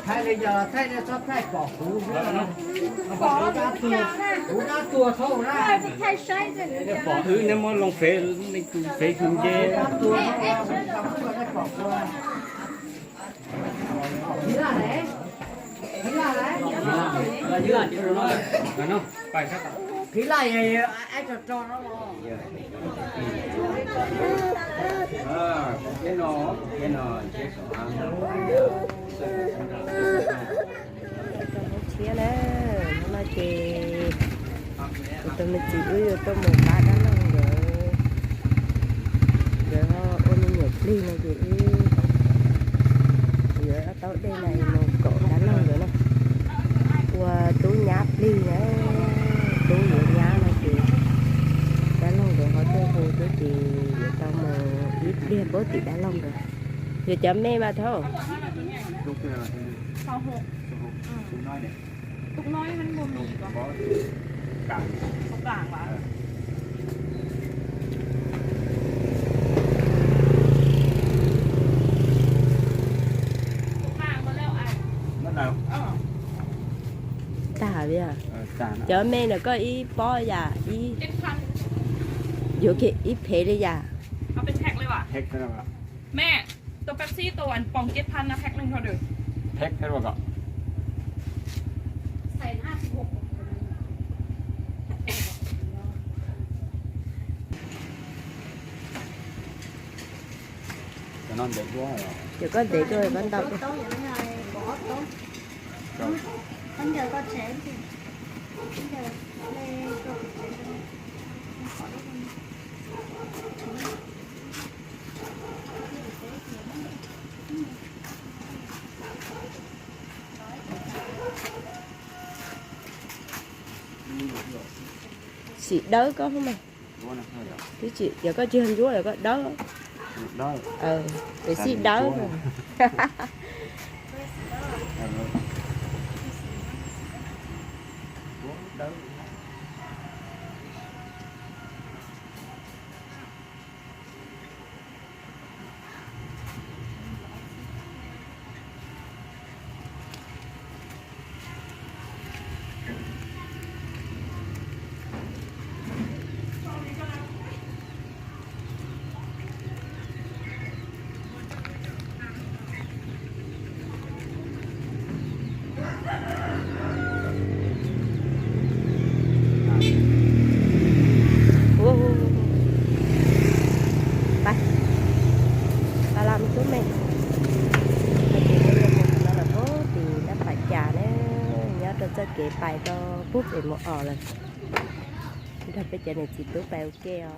Thaij li yog thaij nej txhob thaij pom kuv, kuv dab tuag, kuv dab tuag thaub na. Pom wb neb muab loo fev, fev tus nce. Tshiab na, hnub no ces kuv tus me txiv wb yuav tuaj mus pab dab laug nkawd, nkawd ua me nyuam plig no ces wb yuav taub dej no mus kaum dab laug nkawd na. Ua tub nyab plig na, tub yuav nyab no ces dab laug nkawd ho tuaj hu thiab ces yuav tau mus ib pliag puag tim dab laug nkawd. Yog cov me mas thaub. Tag li. Cov me ntawm koj ib pob yam ib, yuav kiag ib phev li yam. แม่ ตัวเป๊ปซี่ตัวอันป่องเจ็ดพันนะ แพ็คหนึ่งเท่าเดิม แพ็คเท่าเดิมก่อน Ces koj ntev dua koj ntau dua. Xim dawb koj hos mas. Twb tsis, yog koj tsis yog ntsuab yog koj dawb. Pem xim dawb. Pab, pab los me tub me. Ces peb yuav mus no los puag tim Nab Pam Cas na, nyob rau txoj kev pais rau puag pem Mus Os lawm. Nrog peb cov niam txiv tub pais ua ke os.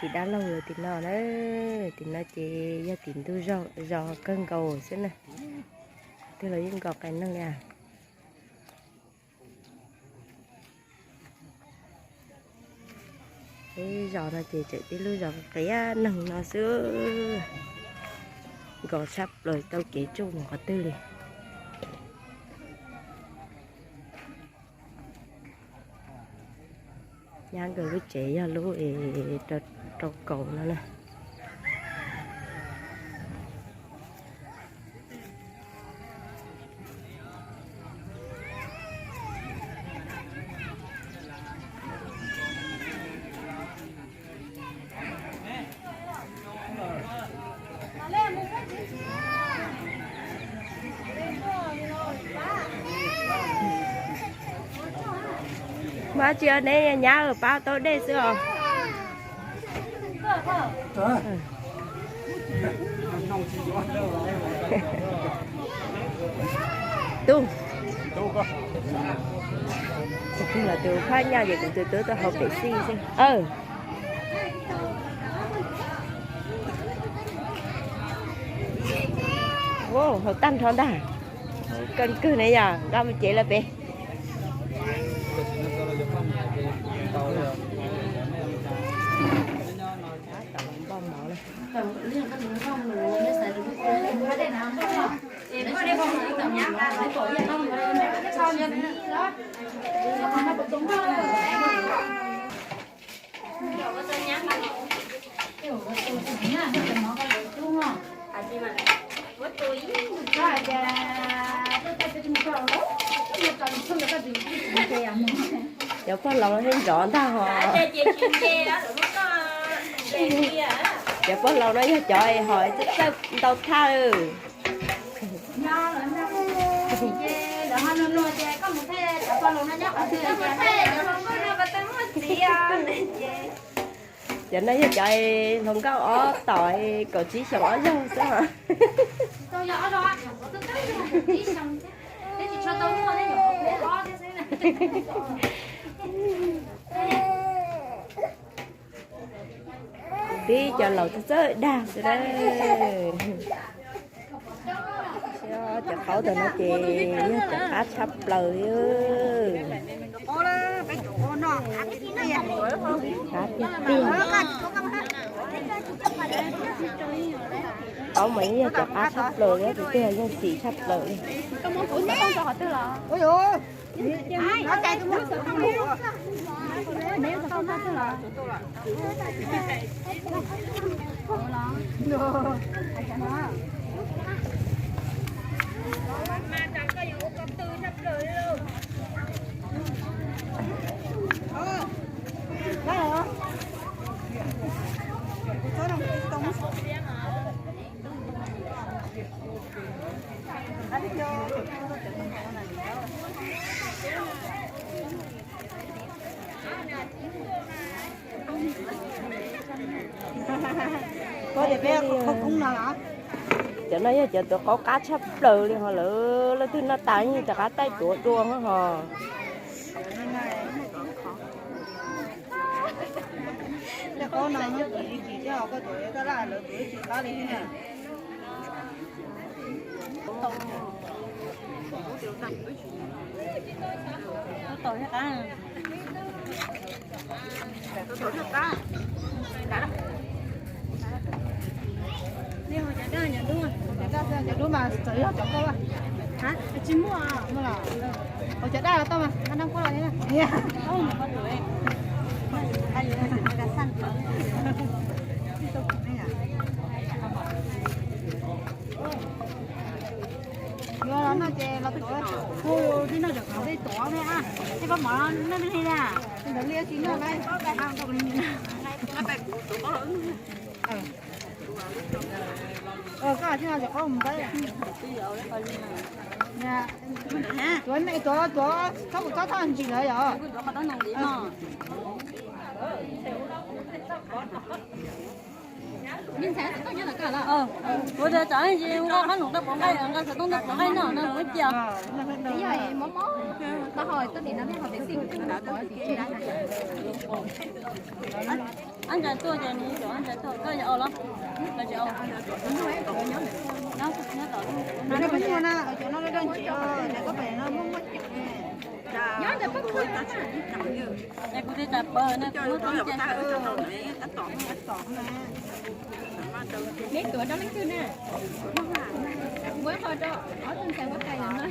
Tim dab laug lawv tim no na, tim no ces yog tim ntug zos kawg nkaus xwb na. Twb los yeej nkaus qee neeg li. Peb zos no ces tseem tib lub zos qias neeg no xwb, nkaus tshaj plaws tau kev tsuj mus qhov twg li. Nyab nkawd lub tsev yog lub es rau kaum no na. Mas tsis neb nyab pab tau dej xwb os. Tus, tus phab nyaj ces kuv tus tub tuaj hauv pem xij xwb. Hauv tag nrho ntag. Kawg kawg ne yog nqa mus cev lawm pem. Cov pog laus thiaj nrov ntag hos. Cov pog laus no yog cov hos txawj ntau thaj. Cov no yog cov hluas nkauj ob tom kaum tsib xyoos ob zaug xwb hos. Tib cov laus txawj dag xwb na. Cov qaub ntawm no ces yog cov qab tshaj plaws li. Qab tiag tiag. Qaub mas yeej yog cov qab tshaj plaws li, tus twg yeej xim tshaj plaws li. Cov no yog cov tuav qaub qab tshaj plaws li hos, lawv leej twg noj tas yeej rov qab taij tuav dua hos. Cov dub mas txawm yog cov koj. Tsis muaj. Hauv cov daj los tau mas, nab koj los thiab. Yuav los noj ces los tuav, hu li noj cov khoom li tuav me a, thiab koj mov noj li a. Ntawd li tsis noj na. Koj tsis noj cov khoom mus pab. Tuav, tuav, tuav, txhob mus txhob txhob ntsis lawm yom. Kuv tias tsam ib ntsis nqa qab hluas tau pov nqaij, nqa xov tooj tau pov nqaij noj no kuv cia. Ab ntsa tuaj ces nws cov ab ntsa tuaj, koj yuav ua los? Koj tsis ua. Nyob, nyob tom lub, nyob tom lub. Nyob ntawm pob kws. Es kuv twb tas pawg ne, kuv muab tau ib ce. Neb tuav rau leej twg na? Muab qho rau ob tug ntxhais huab tais no.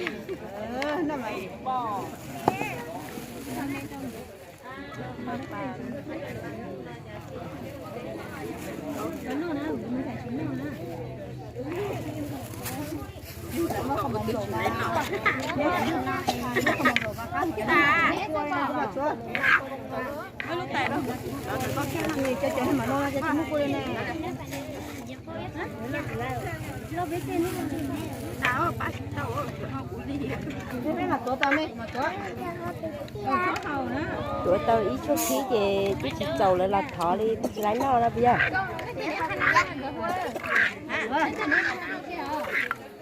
Tuav tau ib tshuab khib ces twb tsis txaus lawv los thov li, twb tsis laib noj no puas yog?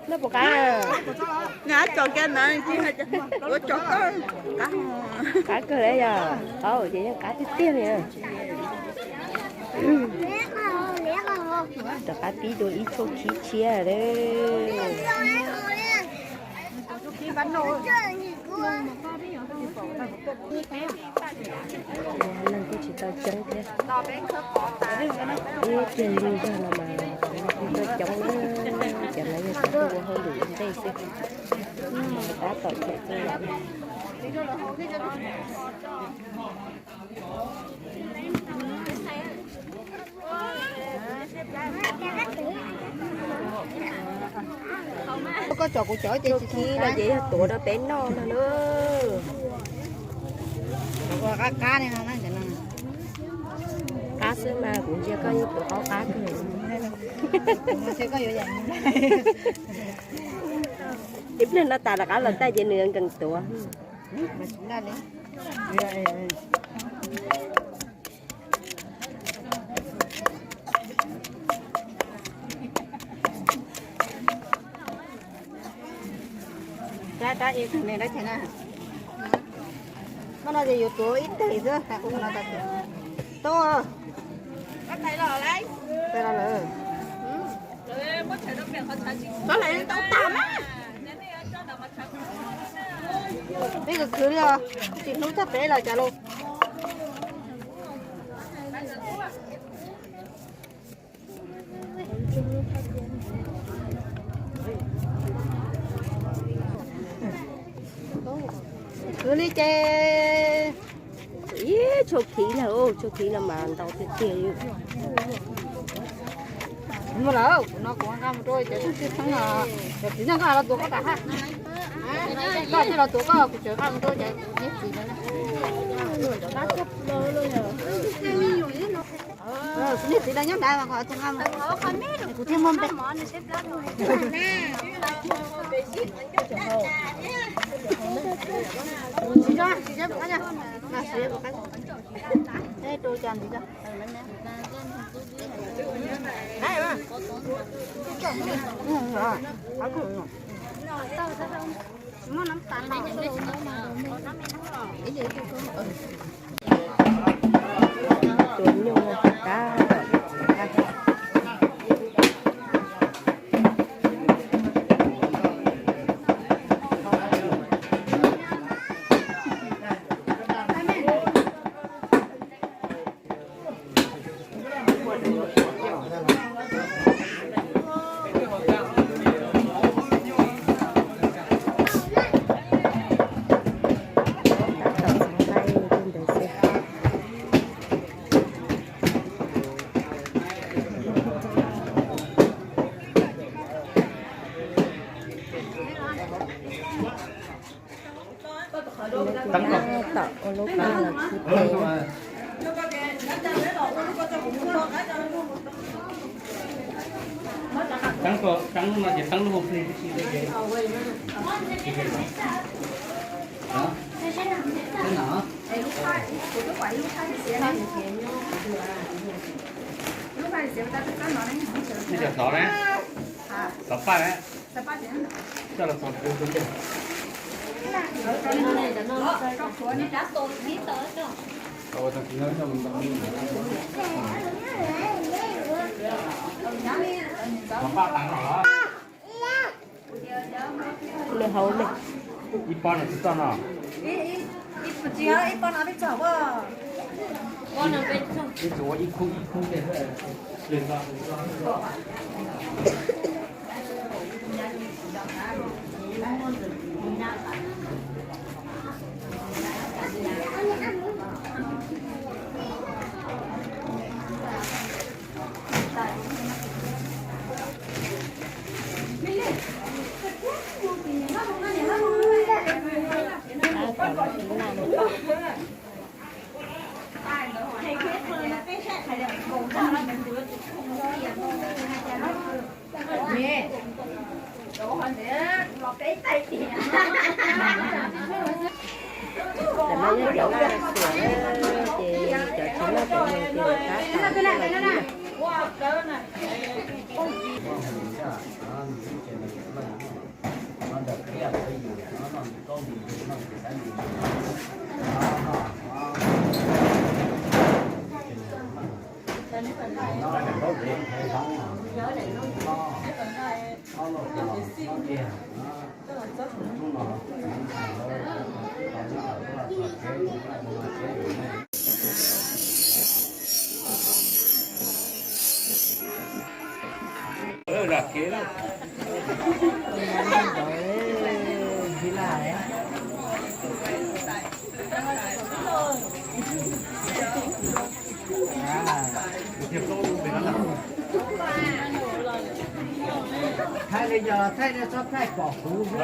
Noj puas qab? Nyob tso kiag ntawd, ua tso koj. Qab kawg li yog, qab ces yeej qab tiag tiag li. Rov qab pib dua ib tshuab khib tshiab lawm. Leej twb tsis tau coob thiab. Ib pliag lug zog no mas leej twb tau coob na. Cov no yog cov tuaj ua hauj lwm ua ntej xwb. Tab tom chaw txuj lawm. Koj tsom kuv cov ces tsis khib no ces yog tuav rau peb noj no na. Qab qab li no, qab xwb mas kuv ntsia koj yeej tuav qab qab kawg. Ib pliag no tas rov qab los txog ces nws nkees tuav. Muab no ces yuav tuav ib teg xwb, hais ua no tas tias tau. Tau lawm. Tau lawm, tau tag na. Peb khwv khwv li os, tsis hlub txog peb los cas lauj. Khwv li ces ib tshuab khib na, tshuab khib no mas ntau tiag tiag li. Muaj lawm, kuv no kuv nqa mus rau cov tub txheeb no, cov txiv neej koj los tuav koj tas hab. Koj thiaj los tuav koj, kuv tseem nqa mus rau cov niag txiv no. Kuv niag txiv no nyob nrad mas kom tus nqa mus, kuv thiaj muaj npe. Tsis tso, tsis tso, Tua nyuj qab. Tom ua lub qab los khib peb. Xov paj na. Coj los xov tus tus ntej. Lawv hauv ne. Ib pob no tsis txog no. Ib txhub ib khub ib khub. Tam no yog cov laj xuas na, ces cov tsis loj cov no ces tab tom Thaij li yog thaij nej txhob thaij pom kuv xwb.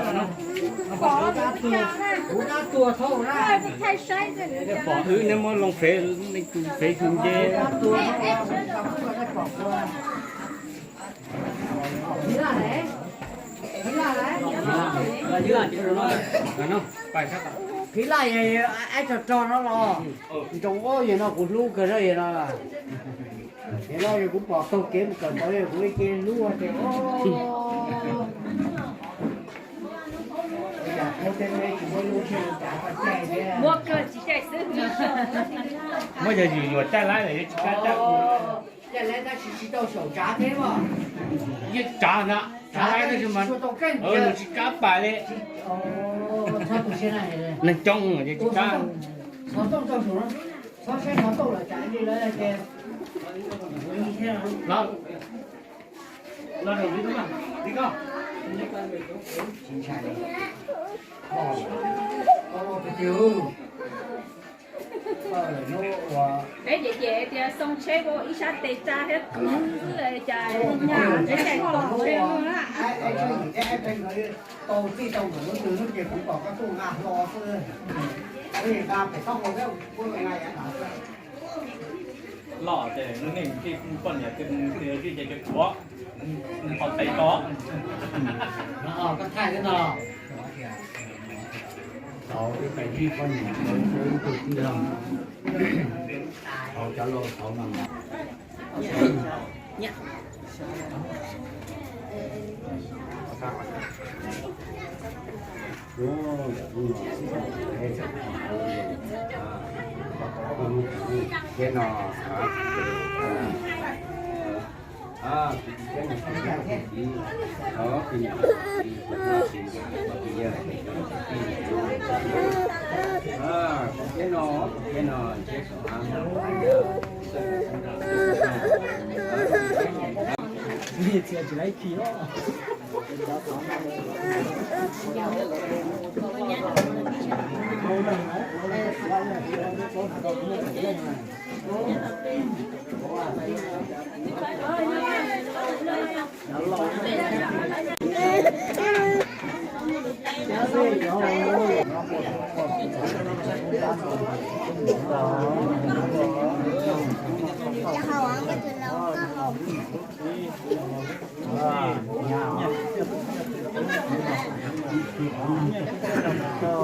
Kuv dab tuag thaub na. Pom wb neb muab loo fev, tus fev tus nce. Qhib laj, aib rog rog no los. Ntsoov ub yam no kuv hlub kawg yam no. Yam no yog kuv pom taug kev mus kawm ntawv kuv li ces hlub tias, muab yog yus yuav caij laib los yuav tsis caij, caij laib tab sis tsis tau xyaum tsav thiab mas. Yeej tsav ntag, tsav laib tab sis mas nws tsis kab pais li. Neeg coob ces tsis kab. Peb ces ces tias xoo tsheb ua ib sab tes tsa thiab kwv xwb cas nyaj tsheb caij toj tsheb. Loj ces lub neej thiaj poj niam twg twg zij ces cov kuav nws qhov tes tod. Koj thaij xwb no. Tau ib pais zij poj niam ib tug tij laug, tau cov laus tau no.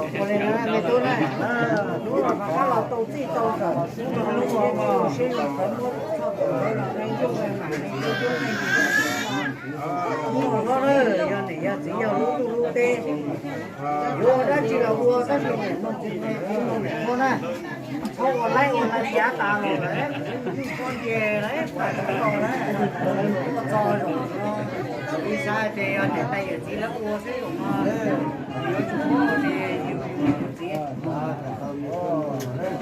Ua li na me tub na, hnub no koj los tau txij tau nkawm, seb yog koj muab txoj tus no los neeg yooj yim mam li coob coob neeg. Hnub no yog niam yog txiv yog lub ntuj lub teb, yuav ua dab tsi los ua, tab sis niam mus txiv mus niam ua na, txhob ua laib ua cav tas los lawm, txhob nce lawm, ua txog zaum no, ib sab ces yog niam tais yawm txiv lawv ua xwb zaum no, yuav tsum muab ces yus yus txiv.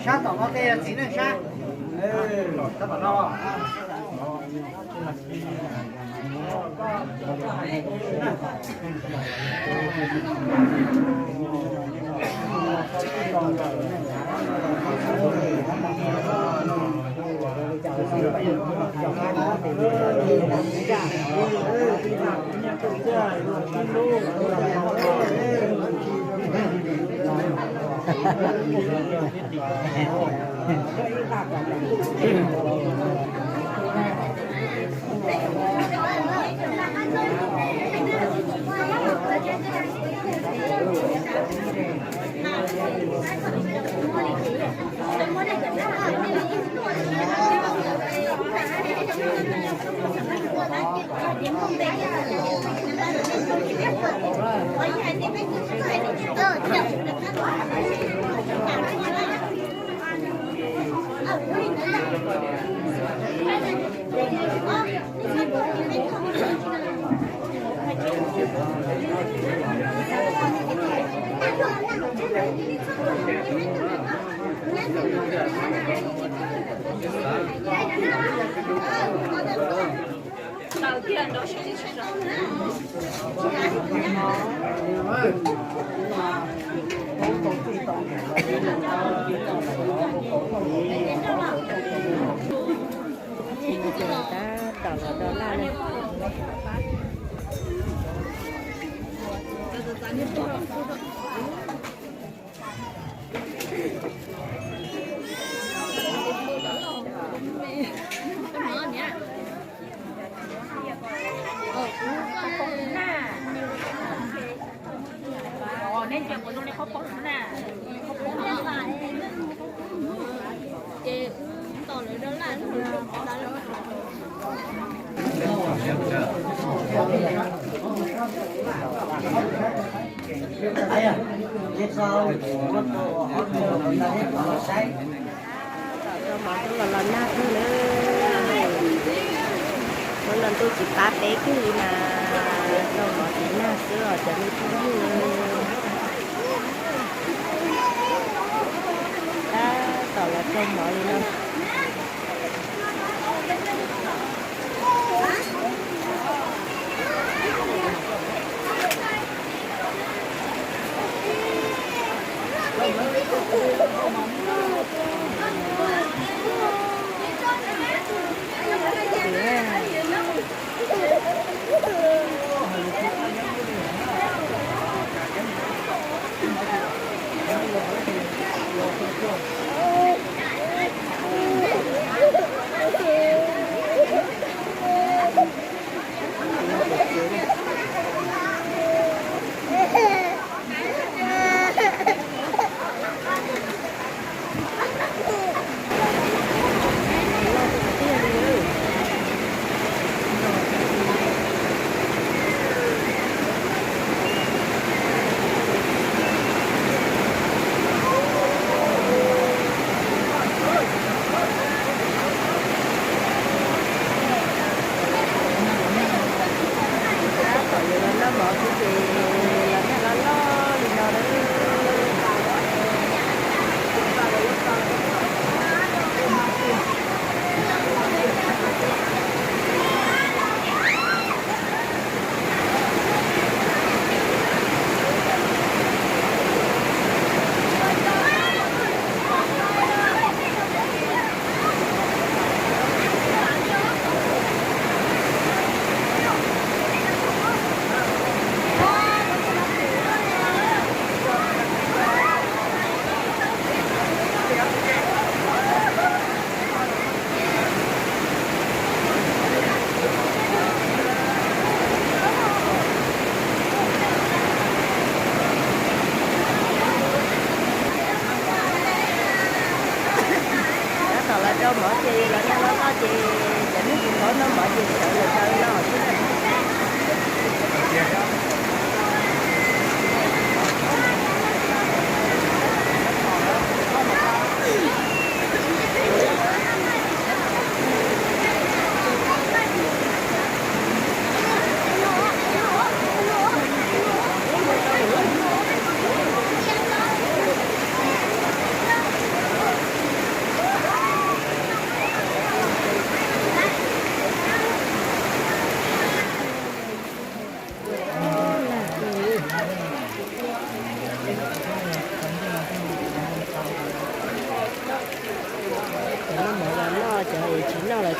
Sab tom no tej yog txiv neej sab. Sab tom no. Tab tom los do laj na. Tom rau mov los los nag kawg na. Hnub no ntuj tsis pab peb kiag li na, rau mov tsis nag xwb os cov me phooj ywg. Tab tom los rau mov li no. Tab tom yuav los noj mov xwb ces los nag loj loj li no lawm. Tab tom los rau mov ces los nag loj loj ces cov neeg tsis paub noj mov ces sawv los rau noj xwb na.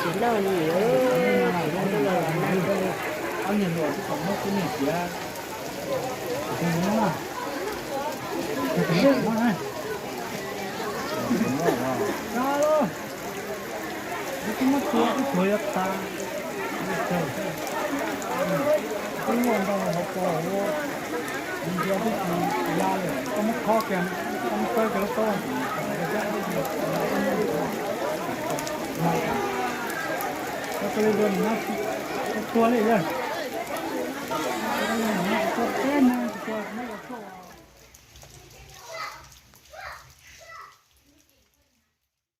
Tsis loj li, tsis loj li los na. Ob niag luam twb tau muab tib neeg tiav. Twb muab tua twb tuag yuav tas. Twb muaj ntau hauv paus hauv, ntiav twb tsis ya li, koj muab khob kiag, koj muab khawb kiag lub taub. Koj li tua li, tua li.